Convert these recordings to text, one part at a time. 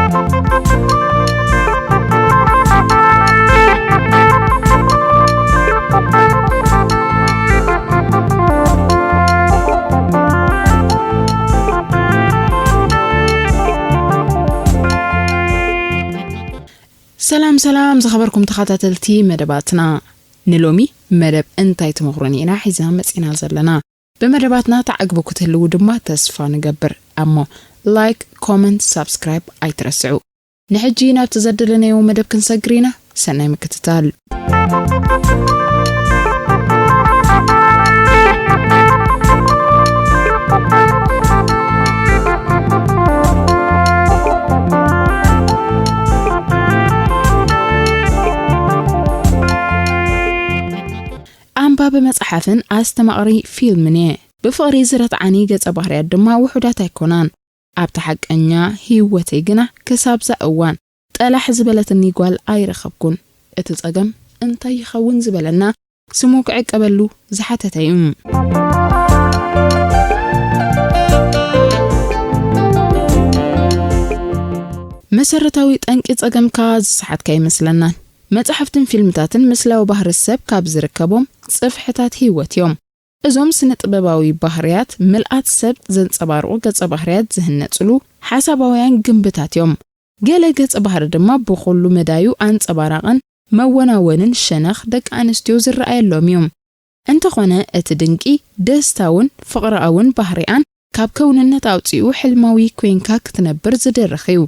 ሰላም ሰላም ዝኸበርኩም ተኸታተልቲ መደባትና፣ ንሎሚ መደብ እንታይ ትመኽሩን ኢና ሒዝና መጺና ዘለና። ብመደባትና ተዓግቡ ክትህልዉ ድማ ተስፋ ንገብር። እሞ ላይክ፣ ኮመንት፣ ሳብስክራይብ ኣይትረስዑ። ንሕጂ ናብቲ ዘደለናዮ መደብ ክንሰግር ኢና። ሰናይ ምክትታል። ኣንባቢ መጽሓፍን ኣስተማቕሪ ፊልምን እየ። ብፍቕሪ ዝረትዓኒ ገጸ ባህርያት ድማ ውሑዳት ኣይኮናን። ኣብቲ ሓቀኛ ህይወተይ ግና ክሳብዛ እዋን ጠላሕ ዝበለትኒ ጓል ኣይረኸብኩን። እቲ ጸገም እንታይ ይኸውን ዝበለና ስሙ ክዕቀበሉ ዝሓተተ እዩ። መሰረታዊ ጠንቂ ጸገምካ ዝሰሓትካ ኣይመስለናን። መጻሕፍትን ፊልምታትን ምስላዊ ባህሪ ሰብ ካብ ዝርከቦም ጽፍሕታት ህይወት እዮም። እዞም ስነ ጥበባዊ ባህርያት ምልኣት ሰብ ዘንጸባርቑ ገጸ ባህርያት ዝህነጽሉ ሓሳባውያን ግንብታት እዮም። ገለ ገጸ ባህሪ ድማ ብኹሉ መዳዩ ኣንጸባራቕን መወናወንን ሸነኽ ደቂ ኣንስትዮ ዝረኣየሎም እዮም። እንተኾነ እቲ ድንቂ ደስታውን ፍቕራውን ባህሪኣን ካብ ከውንነት ኣውጺኡ ሕልማዊ ኮይንካ ክትነብር ዝድርኽ እዩ።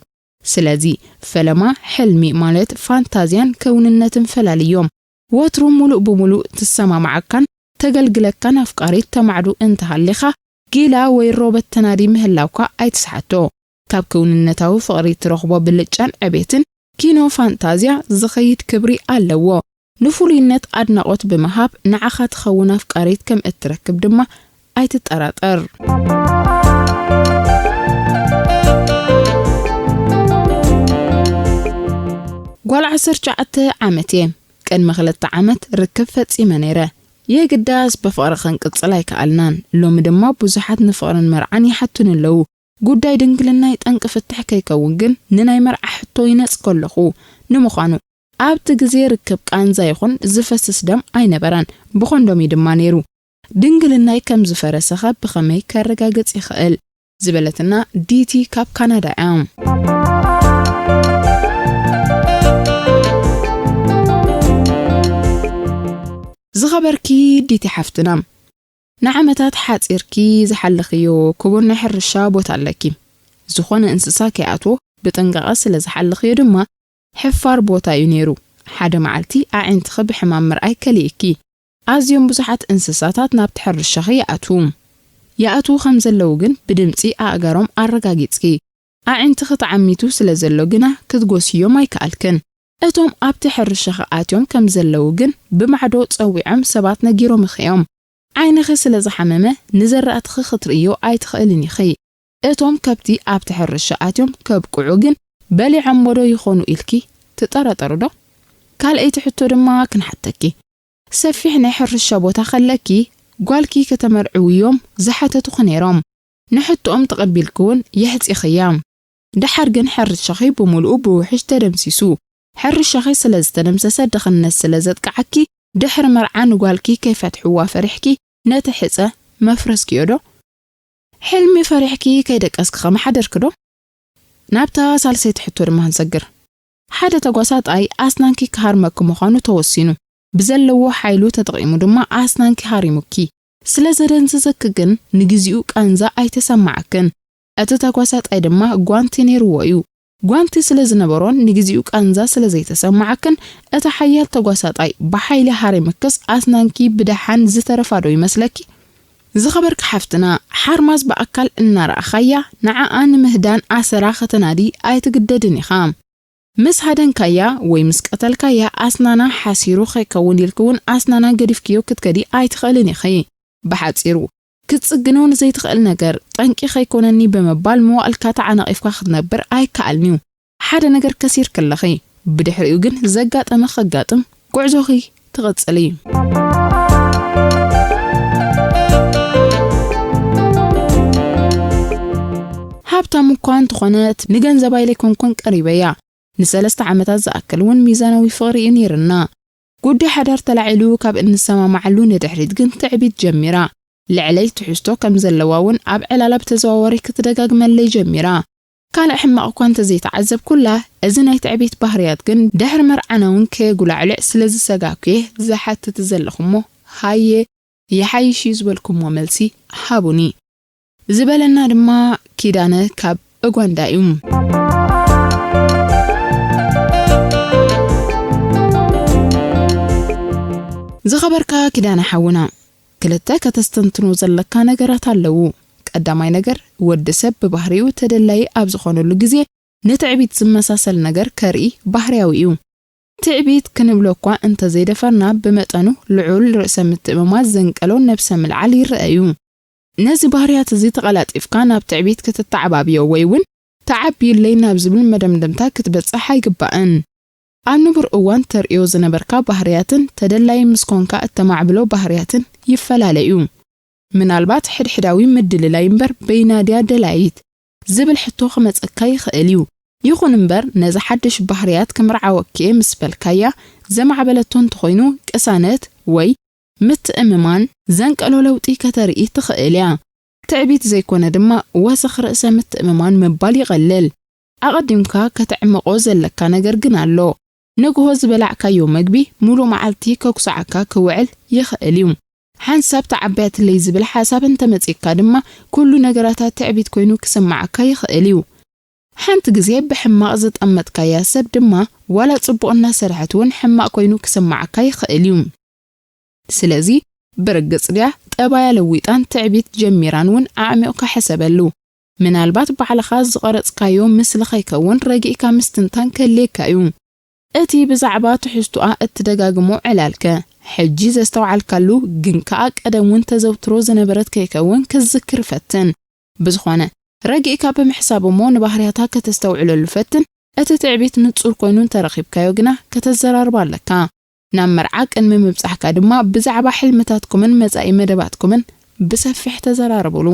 ስለዚ ፈለማ ሕልሚ ማለት ፋንታዝያን ከውንነትን ፈላልዮም። ወትሩ ሙሉእ ብሙሉእ ትሰማማዓካን ተገልግለካን ኣፍቃሪት ተማዕዱ እንተሃሊኻ፣ ጊላ ወይ ሮበት ተናዲ ምህላውካ ኣይትስሓቶ። ካብ ክውንነታዊ ፍቕሪ ትረኽቦ ብልጫን ዕቤትን ኪኖ ፋንታዝያ ዝኸይድ ክብሪ ኣለዎ። ንፍሉይነት ኣድናቖት ብምሃብ ንዓኻ ትኸውን ኣፍቃሪት ከም እትረክብ ድማ ኣይትጠራጠር። ጓል ዓሰርተ ትሽዓተ ዓመት እየ። ቅድሚ ክልተ ዓመት ርክብ ፈጺመ ነይረ። የግዳስ ብፍቕሪ ክንቅጽል ኣይከኣልናን። ሎሚ ድማ ብዙሓት ንፍቕርን መርዓን ይሓቱኒ ኣለዉ። ጉዳይ ድንግልናይ ጠንቂ ፍትሕ ከይከውን ግን ንናይ መርዓ ሕቶ ይነጽጎ ኣለኹ። ንምዃኑ ኣብቲ ግዜ ርክብ ቃንዛ ይኹን ዝፈስስ ደም ኣይነበረን። ብኮንዶም እዩ ድማ ነይሩ። ድንግልናይ ከም ዝፈረሰኸ ብኸመይ ከረጋግጽ ይኽእል? ዝበለትና ዲቲ ካብ ካናዳ እያ። ዝኸበርኪ ዲቲ ሓፍትና፣ ንዓመታት ሓጺርኪ ዝሓለኽዮ ክቡር ናይ ሕርሻ ቦታ ኣለኪ። ዝኾነ እንስሳ ከይኣትዎ ብጥንቃቐ ስለ ዝሓለኽዮ ድማ፣ ሕፋር ቦታ እዩ ነይሩ። ሓደ መዓልቲ ኣዒንትኺ ብሕማም ምርኣይ ከሊእኪ። ኣዝዮም ብዙሓት እንስሳታት ናብቲ ሕርሻኺ ይኣትዉ። ይኣትዉ ከም ዘለዉ ግን ብድምጺ ኣእጋሮም ኣረጋጊጽኪ። ኣዒንትኺ ተዓሚቱ ስለ ዘሎ ግና ክትጎስዮም ኣይከኣልክን። እቶም ኣብቲ ሕርሻኺ ኣትዮም ከም ዘለዉ ግን ብማዕዶ ጸዊዖም ሰባት ነጊሮምኺ እዮም። ዓይንኺ ስለ ዝሓመመ ንዘራእትኺ ክትርእዮ ኣይትኽእልን ኢኺ። እቶም ከብቲ ኣብቲ ሕርሻ ኣትዮም ከብቅዑ ግን በሊዖሞ ዶ ይኾኑ ኢልኪ ትጠራጠሪ ዶ? ካልኣይቲ ሕቶ ድማ ክንሓተኪ። ሰፊሕ ናይ ሕርሻ ቦታ ከለኪ ጓልኪ ከተመርዕውዮም ዝሓተቱኺ ነይሮም። ንሕቶኦም ተቐቢልኪ እውን የሕጺኽያ። ደሓር ግን ሕርሻኺ ብምሉኡ ብውሕጅ ተደምሲሱ። ሕርሻኺ ስለ ዝተደምሰሰ ድኽነት ስለ ዘጥቅዓኪ ድሕሪ መርዓ ንጓልኪ ከይፈትሕዋ ፈሪሕኪ ነቲ ሕጸ መፍረስክዮ ዶ? ሕልሚ ፈሪሕኪ ከይደቀስኪ ከመሓደርኪ ዶ? ናብታ ሳልሰይቲ ሕቶ ድማ ክንሰግር። ሓደ ተጓሳጣይ ኣስናንኪ ክሃርመኪ ምዃኑ ተወሲኑ። ብዘለዎ ሓይሉ ተጠቒሙ ድማ ኣስናንኪ ሃሪሙኪ። ስለ ዘደንዘዘኪ ግን ንግዜኡ ቃንዛ ኣይተሰማዓክን። እቲ ተጓሳጣይ ድማ ጓንቲ ነይርዎ እዩ። ጓንቲ ስለ ዝነበሮን ንግዜኡ ቃንዛ ስለ ዘይተሰማዓክን፣ እቲ ሓያል ተጓሳጣይ ብሓይሊ ሃሪምክስ ኣስናንኪ ብደሓን ዝተረፋ ዶ ይመስለኪ? ዝኸበርኪ ሓፍትና፣ ሓርማዝ ብኣካል እናረኣኻያ ንዓኣ ንምህዳን ኣሰራ ከተናዲ ኣይትግደድን ኢኻ። ምስ ሃደንካያ ወይ ምስ ቀተልካያ ኣስናና ሓሲሩ ከይከውን ኢልኪ እውን ኣስናና ገዲፍክዮ ክትከዲ ኣይትኽእልን ኢኺ። ብሓጺሩ፣ ክትጽግኖ ንዘይትኽእል ነገር ጠንቂ ከይኮነኒ ብምባል መዋእልካ ተዓናቒፍካ ክትነብር ኣይከኣልን እዩ። ሓደ ነገር ከሲርኪ ኣለኺ፣ ብድሕሪኡ ግን ዘጋጠመ ከጋጥም ጉዕዞኺ ትቕጽሊ። ሃብታም እኳ እንተኾነት፣ ንገንዘብ ኣይለይኮንኩን ቀሪበያ። ንሰለስተ ዓመታት ዝኣክል እውን ሚዛናዊ ፍቕሪ እዩ ነይርና። ጉዳይ ሓዳር ተላዒሉ ካብ እንሰማማዓሉ ንድሕሪት ግን ትዕቢት ጀሚራ። ልዕለይ ትሕዝቶ ከም ዘለዋ እውን ኣብ ዕላላ ብተዘዋዋሪ ክትደጋግመለይ ጀሚራ። ካልእ ሕማቕ እኳ እንተዘይተዓዘብኩላ፣ እዚ ናይ ትዕቢት ባህርያት ግን ድሕሪ መርዓና እውን ከየጉላዕልዕ ስለ ዝሰጋኩ እየ ዝሓትት ዘለኹ እሞ፣ ሃየ፣ ይሓይሽ እዩ ዝበልኩሞ መልሲ ሃቡኒ። ዝበለና ድማ ኪዳነ ካብ ኡጋንዳ እዩ። ዝኸበርካ ኪዳነ ሓውና፣ ክልተ ከተስተንትኖ ዘለካ ነገራት ኣለዉ። ቀዳማይ ነገር፣ ወዲ ሰብ ብባህሪኡ ተደላዪ ኣብ ዝኾነሉ ግዜ ንትዕቢት ዝመሳሰል ነገር ከርኢ ባህርያዊ እዩ። ትዕቢት ክንብሎ እኳ እንተዘይደፈርና፣ ብመጠኑ ልዑል ርእሰ ምትእምማን ዘንቀሎ ነብሰ ምልዓል ይረአ እዩ። ነዚ ባህርያት እዚ ተቐላጢፍካ ናብ ትዕቢት ክትተዓባብዮ ወይ እውን ተዓብዩለይ ናብ ዝብል መደምደምታ ክትበጽሕ ኣይግባእን። ኣብ ንቡር እዋን ተርእዮ ዝነበርካ ባህርያትን ተደላዪ ምስ ኮንካ እተማዕብሎ ባህርያትን ይፈላለ እዩ። ምናልባት ሕድሕዳዊ ምድልላይ እምበር በይና ድያ ደላይት ዝብል ሕቶ ክመጸካ ይኽእል እዩ። ይኹን እምበር ነዚ ሓድሽ ባህርያት ክምርዓወኪ እየ ምስ በልካያ ዘማዕበለቶ እንተኾይኑ ቅሳነት ወይ ምትእምማን ዘንቀሎ ለውጢ ከተርኢ ትኽእል እያ። ትዕቢት ዘይኮነ ድማ ወሰኽ ርእሰ ምትእምማን ምባል ይቐልል። ኣቐዲምካ ከተዕምቖ ዘለካ ነገር ግን ኣሎ። ንግሆ ዝበላዕካዮ መግቢ ሙሉእ መዓልቲ ከጉስዓካ ክውዕል ይኽእል እዩ። ሓንሳብ ተዓብያትለይ ዝብል ሓሳብ እንተመጺእካ ድማ ኩሉ ነገራታ ትዕቢት ኮይኑ ክስምዓካ ይኽእል እዩ። ሓንቲ ግዜ ብሕማቕ ዝጠመጥካያ ሰብ ድማ ዋላ ጽቡቕ እናሰርሐት እውን ሕማቕ ኮይኑ ክስምዓካ ይኽእል እዩ። ስለዚ ብርግጽ ድያ ጠባያ ለዊጣን ትዕቢት ጀሚራን እውን ኣዕሚቑካ ሕሰበሉ። ምናልባት ባዕልኻ ዝቐረጽካዮ ምስሊ ከይከውን ረጊእካ ምስትንታን ከድልየካ እዩ። እቲ ብዛዕባ ትሕዝቶኣ እትደጋግሞ ዕላልከ ሕጂ ዘስተውዓልካሉ ግን ከኣ ቀደም እውን ተዘውትሮ ዝነበረት ከይከውን ክትዝክር ፈትን። ብዝኾነ፣ ረጊእካ ብምሕሳብ እሞ ንባህርያታ ከተስተውዕለሉ ፈትን። እቲ ትዕቢት ንጹር ኮይኑ እንተረኺብካዮ ግና ከተዘራርባ ኣለካ። ናብ መርዓ ቅድሚ ምብጻሕካ ድማ ብዛዕባ ሕልምታትኩምን መጻኢ መደባትኩምን ብሰፊሕ ተዘራረቡሉ።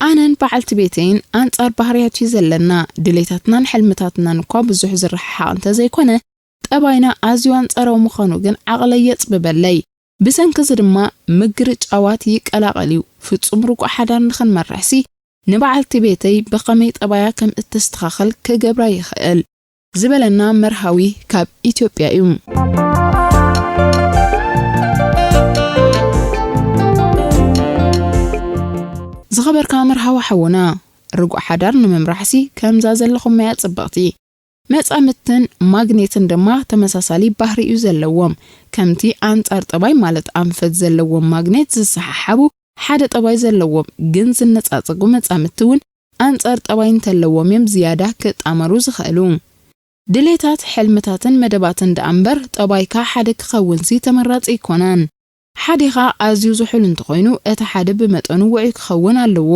ኣነን በዓልቲ ቤተይን ኣንጻር ባህርያት እዩ ዘለና። ድሌታትናን ሕልምታትናን እኳ ብዙሕ ዝረሓሓቕ እንተዘይኮነ፣ ጠባይና ኣዝዩ ኣንጻራዊ ምዃኑ ግን ዓቕለይ የጽብበለይ። ብሰንኪ እዚ ድማ ምግርጫዋት ይቀላቐል እዩ። ፍጹም ርጉእ ሓዳር ንኽንመርሕሲ ንበዓልቲ ቤተይ ብኸመይ ጠባያ ከም እተስተኻኽል ክገብራ ይኽእል ዝበለና መርሃዊ ካብ ኢትዮጵያ እዩ። ዝኸበርካ መርሃዊ ሓውና፣ ርጉእ ሓዳር ንምምራሕሲ ከምዛ ዘለኹም እያ ጽብቕቲ። መጻምድትን ማግኔትን ድማ ተመሳሳሊ ባህሪ እዩ ዘለዎም። ከምቲ ኣንጻር ጠባይ ማለት ኣንፈት ዘለዎም ማግኔት ዝሰሓሓቡ፣ ሓደ ጠባይ ዘለዎም ግን ዝነጻጸጉ መጻምድቲ እውን ኣንጻር ጠባይ እንተለዎም እዮም ዝያዳ ክጣመሩ ዝኽእሉ። ድሌታት፣ ሕልምታትን መደባትን ደኣ እምበር ጠባይካ ሓደ ክኸውንሲ ተመራጺ ኣይኮነን። ሓዲኻ ኣዝዩ ዝሑል እንተኾይኑ እቲ ሓደ ብመጠኑ ውዑይ ክኸውን ኣለዎ።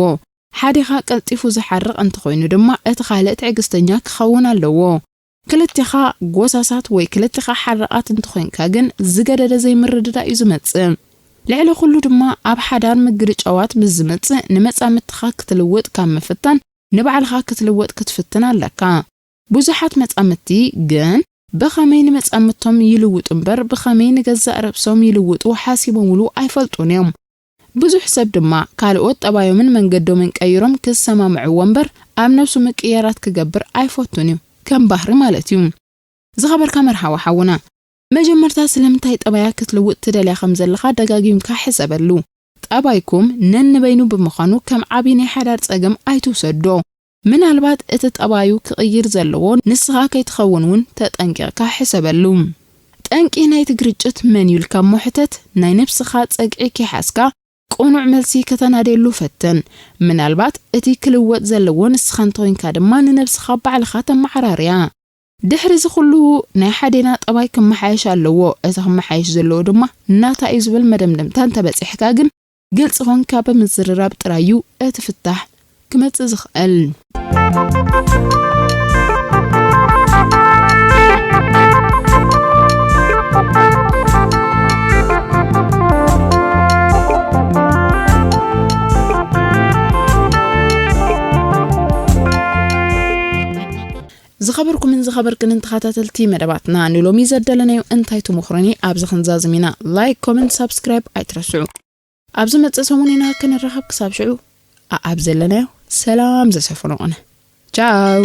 ሓዲኻ ቀልጢፉ ዝሓርቕ እንተኾይኑ ድማ እቲ ካልእ ትዕግስተኛ ክኸውን ኣለዎ። ክልቲኻ ጎሳሳት ወይ ክልቲኻ ሓራቓት እንተኾይንካ ግን ዝገደደ ዘይምርድዳእ እዩ ዝመጽእ። ልዕሊ ኩሉ ድማ ኣብ ሓዳር ምግርጫዋት ምስ ዝመጽእ ንመጻምድትኻ ክትልውጥ ካብ ምፍታን ንባዕልኻ ክትልወጥ ክትፍትን ኣለካ። ብዙሓት መጻምድቲ ግን ብኸመይ ንመጻምድቶም ይልውጡ እምበር ብኸመይ ንገዛእ ርእሶም ይልውጡ ሓሲቦምሉ ኣይፈልጡን እዮም። ብዙሕ ሰብ ድማ ካልኦት ጠባዮምን መንገዶምን ቀይሮም ክሰማምዕዎ እምበር ኣብ ነብሱ ምቅይያራት ክገብር ኣይፈቱን እዩ። ከም ባህሪ ማለት እዩ። ዝኸበርካ መርሃዊ ሓውና፣ መጀመርታ ስለምንታይ ጠባያ ክትልውጥ ትደልያ ከም ዘለኻ ደጋጊምካ ሕሰበሉ። ጠባይኩም ነንበይኑ ብምዃኑ ከም ዓቢ ናይ ሓዳር ጸገም ኣይትውሰዶ። ምናልባት እቲ ጠባዩ ክቕይር ዘለዎ ንስኻ ከይትኸውን እውን ተጠንቂቕካ ሕሰበሉ። ጠንቂ ናይቲ ግርጭት መን እዩ ኢልካ እሞ ሕተት፣ ናይ ነብስኻ ጸግዒ ከይሓዝካ ቅኑዕ መልሲ ከተናድየሉ ፈትን። ምናልባት እቲ ክልወጥ ዘለዎ ንስኻ እንተኾይንካ ድማ ንነብስኻ ባዕልኻ ተመዓራርያ። ድሕሪ እዚ ኩሉ ናይ ሓዴና ጠባይ ክመሓየሽ ኣለዎ፣ እቲ ክመሓየሽ ዘለዎ ድማ ናታ እዩ ዝብል መደምደምታ እንተበጺሕካ ግን ግልጺ ኾንካ ብምዝርራብ ጥራይ እዩ እቲ ፍታሕ ክመጽእ ዝኽእል። ኸበርክንን ተኸታተልቲ መደባትና ንሎሚ ዘደለናዮ እንታይ ትምኽሮኒ ኣብዚ ክንዛዝም ኢና። ላይክ፣ ኮመንት፣ ሳብስክራይብ ኣይትረስዑ። ኣብዚ መጽእ ሰሙን ኢና ክንራኸብ። ክሳብ ሽዑ ኣኣብ ዘለናዮ ሰላም ዘሰፈኖ ቕነ። ቻው።